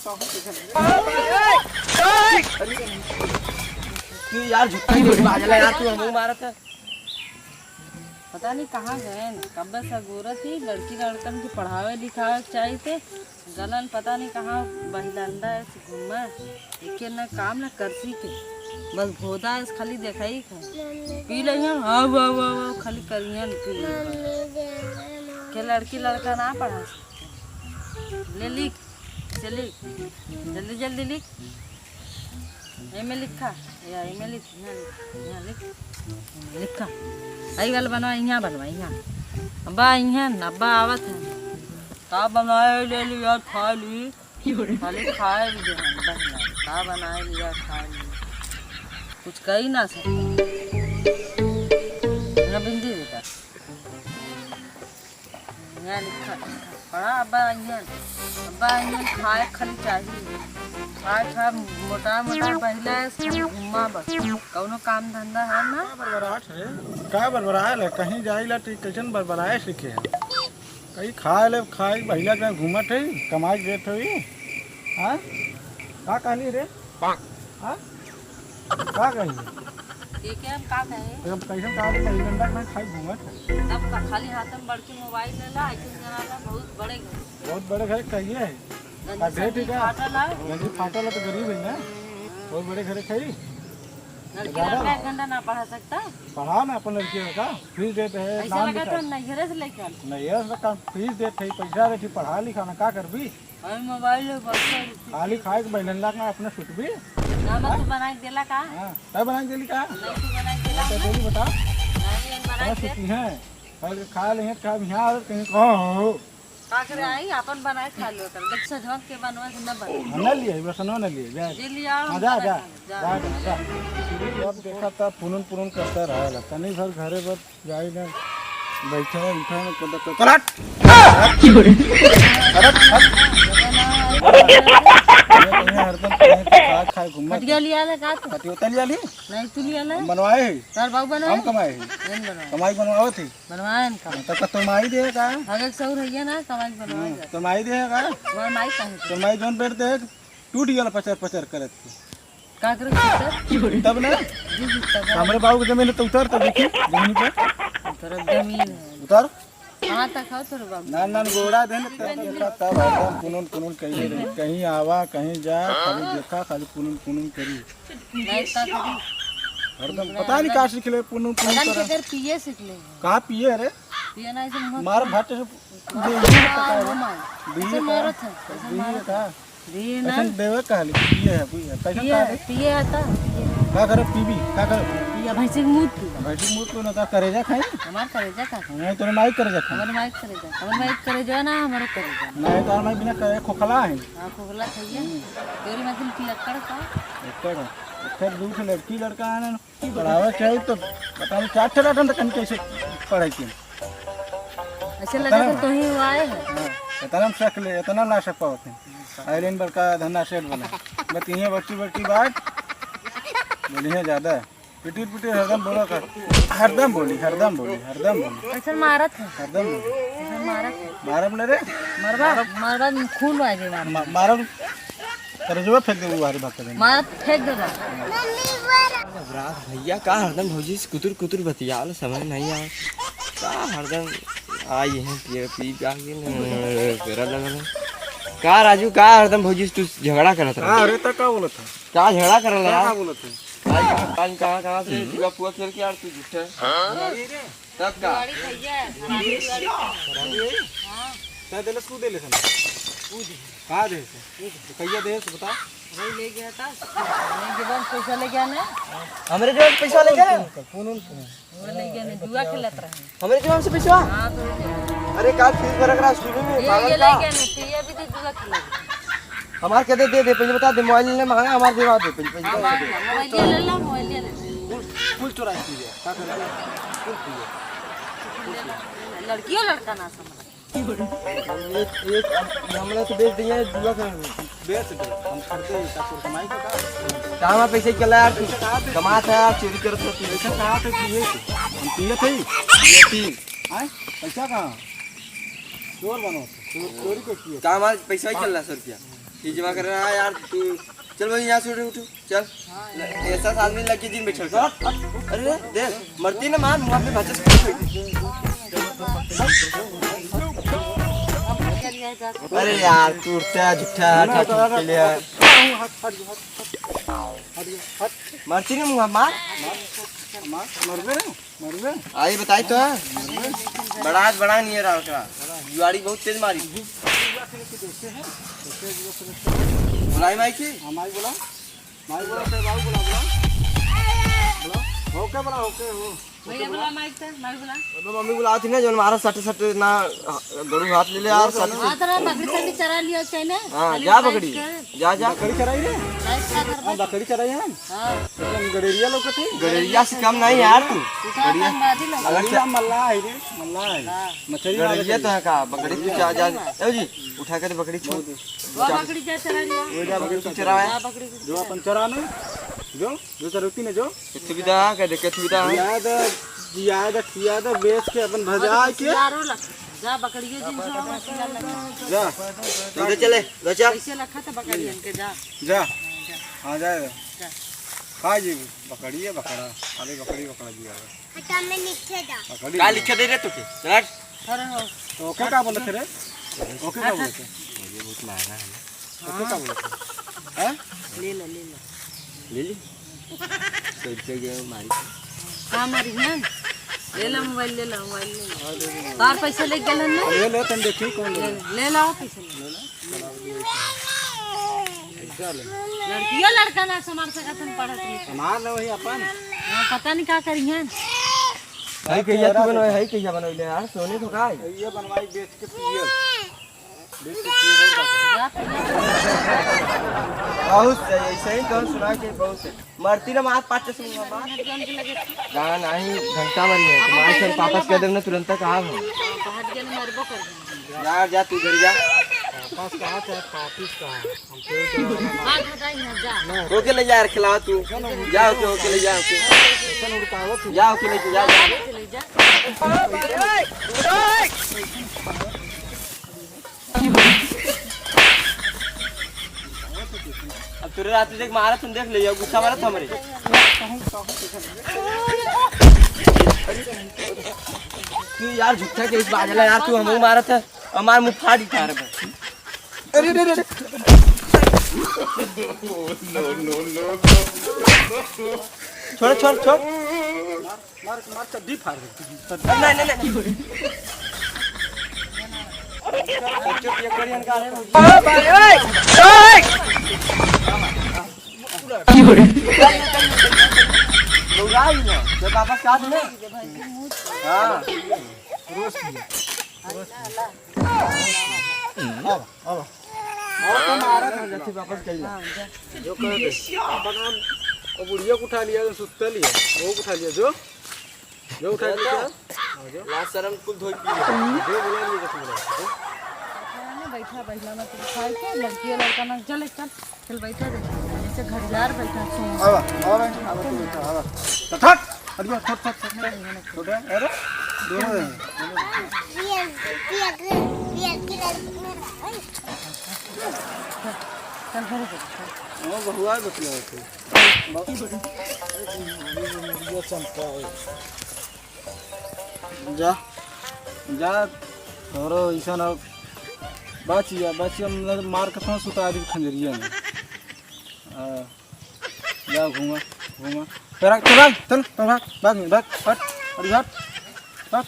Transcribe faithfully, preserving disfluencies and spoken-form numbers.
तू यार झुट्टा ही बाजला यार, तू हमहू मारत है। पता नहीं कहाँ गए न, कब्बे से गोरत ही, लड़की लड़कन के पढ़ावे लिखावे के चाहिए थे। गलन पता नहीं कहाँ बहिलंदा है से घूमे, एके न काम न करसी के, बस भोदा है खाली देखाई खाए। पी ले हैं, हाँ, वाह, वाह, वाह, खाली करियन पी ले। के लड़की लड़का ना पढ़ा सकते। ले लिख, से लिख, जल्दी जल्दी लिख। एमे लिखा, या एमे लिख, यहाँ लिख, यहाँ लिख, लिखा। आई वाला बनवा, यहाँ बनवा, यहाँ। अब्बा आई हैं, अब्बा आवत हैं। का बनाए ले लिया, खा ली। खाली खाए भी दे हम, बस ना। का बनाए लिया, खा ली। कुछ कही ना सकते। यहाँ बिंदी बेटा। यहाँ लिखा, पढ़ा अब्बा अइहन, अब्बा अइहन खाए खाली चाहिए। खाए खा मोटा मोटा पहिला है, घुम्मा बस, कौनो काम धंधा है ना। का बरबराहट है? का बरबराए ले? कहीं जाइला तो कैसन बरबराए सीखे हैं? कहीं खाए ले, खाए पहिला के घूमत है, कमाई के देत होई। हाँ? का कहली रे? हाँ? का कही? के के हम का कहे? तो हम कैसे कहा थे, कहीं डंडा में खाई घूमत है। तब का खाली हाथ में बड़की मोबाइल लेला, ऐसे जना ला बहुत बड़े घर। बहुत बड़े घर कहिए है। गंजी आ, ठीक है। फाटल है। गंजी फाटल है तो गरीब है ना। बहुत बड़े घर खाई। लड़की ज्यादा लड़का ना। एक घंटा ना पढ़ा सकता। पढ़ा ना अपन लड़की का, फीस देते हैं, ऐसा नाम लगा लिखा। तो हम नैहरे से लेके आल। नैहरे से काम, फीस देते हैं, पैसा देते हैं, पढ़ा लिखा ना, का करबी? अरे मोबाइल है, बस कर। खाली खाए के बैलन लाग ना अपने सुतबी। ना मत तू बना के देला का? हाँ, तय बना के देली का? नहीं तू बना के देला तो ना? बोली बता। नहीं, हम बना तय के दे। सुती हैं। कल के खा ले हैं, खा यहाँ आ कहीं कहाँ हो? का करे आई, अपन बना के खा लो कर। देख सजवन के बनवा से न बने। हम ना लिए, बस ना ना लिए, जा। जे लिया, हाँ, हम जा, बना जा। खा लो, जा। जा, जा, जा। अब देखा था, पुनन पुनन करता रहा, तनी भर घरे पर जाई ना, बैठे उठे ना, कदर तो करट। करट, हट। ये तो यहाँ हरदम कहीं तो खा, खा घूमत। खटिया लिया ले का तू? खटिया उतर लिया ली? नहीं तू लिया ले? हम बनवाए ही। तार बाबू बनवाए? हम कमाए ही। नहीं बनवाए। कमाई बनवावत ही। बनवाए न कमाई। तो का तोर माई दे का? हगे के सौर है ना, कमाई बनवाए हम्म, जा। तोर माई दे का? हमार माई कहीं तो? तोर माई जोन बेर दे, टूट गया पचर पचर करत के। का करे उतर? तब ना? जी, जी, तब। हमरे बाबू के जमीन है तो उतर तो देखी, जमीन पर। उतर, जमीन है। उतर। कहाँ तक हो तोर बाबू? ना, ना, गोड़ा दे ना, तब देखा, तब हरदम पुनन, पुनन कहिए रही। कहीं आवा, कहीं जा, खाली देखा, खाली पुनन, पुनन करी। नहीं, का करी? हरदम, पता नहीं का सीख ले, पुनन, पुनन पता नहीं करा। किधर पिए सीख ले। कहाँ पिए रे? पिए ना, ऐसे मुँह मार भाटे से हाँ, वो मार। बीए ऐसे का? मारत है, ऐसे बीए मारत का? है। दे ना। कैसन देवे कहली? पिए है, पिए है। कैसन पिए, कहली? पिए है तो, पिए। का करे पीबी? का करे? पिए, भैंसी के मूत पीबा। भैंसी के मूत पीबा, का करेजा खाई? हमार करेजा खा। नहीं, तोरे माई करेजा खाई। हमार माई करेजा। हमार माई करेजा ना, हमारो करेजा। नहीं, तोर माई बिना करे खोखला है। हाँ, खोखला खाइए। हम्म। तोरी मतिन पियक्कड़ का? पियक्कड़ है। एक दूसरे लड़की लड़का है ना, पढ़ावे के है तो पता नहीं चार ठे रटन तक कैसे पढ़ाई की। ऐसे लगे तो तोही हुआ है। हाँ, इतना हम सीख ले, इतना ना सीख पावत हैं। आइलिन बड़का धन्ना सेठ बोले। बस इहे बड़की बड़की बात बोली है ज्यादा। पिटिर पिटिर हरदम बोला कर। हरदम बोली, हरदम बोली, हरदम बोली। ऐसे मारत है। हरदम बोली। ऐसे मारत है। मारब न रे। मरबा, मरबा खून आ जाए मार। मा-, मारब। करेजवा फेंक देबू बाहरी भाग के। मार फेंक देबा। रात भैया का हरदम भौजी से कुतुर कुतुर बतियाल, समझ नहीं आवे। का हरदम आई है पिए पी पी के न, पेरा लगल है। का राजू, का हरदम भौजी से तू झगड़ा करत रहा? हाँ, अरे, त का बोलत है? का झगड़ा करल का, यार? का बोलत है? आज, आज कहाँ, कहाँ से जुआ फुआ खेल के यार तू झूठे? हाँ? तब का? दिवाली भैया, दिवाली, दिवाली। हाँ। तै देलस, तू देले सन? तू दे। का दे से? तू दे। कहिया दे से बता? वही ले गया था। नहीं, जेबन पैसा ले गया ना। हमरे जेबन पैसा ले गया? कौन, कौन, कौन? वो ले गया ना, जुआ खेलत रहे। हमरे जेबन से पैसा? हाँ, तो ले गया। अरे, काल फीस भरक रहा स्कूल में, ये, पागल ये का? ले गया ना, तो ये अभी तो जुआ खेलत रहे। हमार के दे, दे दे, पहले बता दे, मोबाइल लेने मांगा, हमार देवा दे, पहले, पहले हाँ, बता दे। मोबाइल ले ला, मोबाइल ले ले। फुल, फुल चोराई पी लिया, का कर दिया? फुल पी लिया। लड़कियों लड़का ना समझ। हम एक, एक, हम, हमरा तो बेच दिया है, जुआ का। बेच दे, हम खरीदे, का तोर कमाई को का? काम है, पैसे के ला यार, तू कमात है यार, चोरी करत है तू। पैसा कहाँ थे पिए थे? हम पिए थे, पिए थे। आए? पैसा कहाँ? चोर बनो, चोर, चोरी को किए। काम आज पैसा ही चल रहा है, सौ रुपया। ये जमा कर रहा है यार तू। चल भाई, यहाँ से उठ, उठ, चल। ऐसा आदमी लग के जिन बैठल कर। अरे देख, मरती ना मार, मुँह पे भचक। अरे यार, तू उठता है, झूठा है, ठाठ के लिए है। मरती ना मुँह मार। मार, मरबे ना। मरबे? आई बताई तो। बड़ा आज बड़ा नहीं है राव का। जुआड़ी बहुत तेज मारी। बुलाई माई की? हाँ, माई बोला। माई बोला, तेरे बाबू बोला, बोला। बोला। होके बोला, होके हो। भैया बोला, माइक पे, माइक बोला। तो मम्मी बुलाती ना, जो हमारा सट सट ना, गड़ू हाथ ले ले यार, सट सट। हाँ, तो बकरी सकरी चरा लियो, चाहे ना? हाँ, खाली जा बैठ बकरी। के। जा, जा। बकरी चराई रे? बैठ के कर हाँ, बस। बकरी चराई है। हाँ। एकदम गड़ेरिया लौकत है। गड़ेरिया से कम नहीं यार तू। उठा गड़ेरिया। संवादी लो। अगर गड़ेरिया मल्ला है रे, मल्ला है। हाँ। मछली वाला गड़ेरिया तो है का? बकरी तू जा, जा। ए जी, उठा के दे बकरी छोड़। वो बकरी जा चरा लिया। वो जा बकरी तू चरावे। जा बकरी को जो चरा। अपन चरा में, जो, जो चरौती ने जो। कितनी विधा है, कह दे, कितनी विधा है? जिया दे, जिया दे, खिया दे, बेच के अपन भजा के। यारो लख, जा बकरिए जिन सो मछली लख। जा। तू तो चले, ले चल। कैसे लखा तो बकरियन के जा। जा। हाँ, जाए। जा। खा जी, बकरी है, बकरा। खाली बकरी, बकरा जी आवे। हटा, मैं लिखे जा। बकरी का है। लिखे दे रे तू के? चल हट। अरे हो। तो ओके का बोलत रे? ओके का बोलत? ये बहुत महंगा है ना। ओके का बोलत? हैं? ले लो, ले लो। ले ली। सौ रुपया गया मारी। का मारी है? ले लो मोबाइल, ले लो मोबाइल, ले लो। तार पैसे ले गए ना? ले लो, तुम देखी कौन ले ले लो। ले लो, पैसे ले लो। ले लो। लड़कियों लड़का ना संभाल सकत हम पढ़त लिखत। संभाल लो वही अपन। हाँ, पता नहीं का करी हैं। है कहिया तू बनवाए, है कहिया बनवाइले यार, सोने तो का है? ये बनवाई बेच के पिए। बेच के पिए बहुत बात है। बहुत सही, ऐसे ही तो सुना के बहुत सही। मरती ना मार पाँच से मुंह मार। गाना नहीं, घंटा मरी है। तुम्हारे सर पापस कह देना तुरंत कहा हम। पहाड़ के मरबो कर। जा, जा, तू घर जा। पापस कहा चाहे पापिस कहा। हम कोई जवाब ना। हाँ, घटाई ना, जा। ओके ले जा यार, खिलाओ तू। जा, ओके, ओके ले जा, ओके। ऐसा उड़कावत है। जा, ओके ले जा, जा। ले जा। अब तोरे रात देख मारत हम देख ले, गुस्सा मारत हमरे। तू यार झूठा के इस बाजला यार, तू हमहू मारत है, हमार मुंह फाड़ ही तार बस। अरे, अरे, अरे। छोड़, छोड़, छोड़। मार, मार, चड्डी फाड़ दे। नहीं, नहीं, नहीं। चुप, ये करियन का है। ओ भाई, ओए, ओए। बौराई ना, जब वापस आ जाए। हाँ। अब, अब। अब तो मारा था, जैसे वापस गई ना। जो कर दे। पापा का नाम, वो बुढ़िया को उठा लिया, सुत्ता लिया, वो को उठा लिया, जो। जो उठा लिया। हाँ, जो। लाज शरम कुल धोई पी लिया। जो बोला नहीं, कुछ बोला। जो। बैठा, बैठा, मत उठाए के, लड़की लड़का ना, चल, चल, चल, बैठा दे। जैसे घड़ियार बैठा, सुन। आवा, आवा, आवा, तू बैठा, आवा। तो थट, अरे, थट, थट, थट, थट। छोटा, अरे, दोनों है। चल, घरे चल। वो बहुआ बतला है। जा, जा, तोरो ऐसा ना बचिया, बचिया, मतलब, मार के तो सुता दी खंजरिया में। आ, जा, घूमा, घूमा। तेरा, तेरा, चल, तेरा, भाग, भाग, भाग, हट, अरे हट, हट।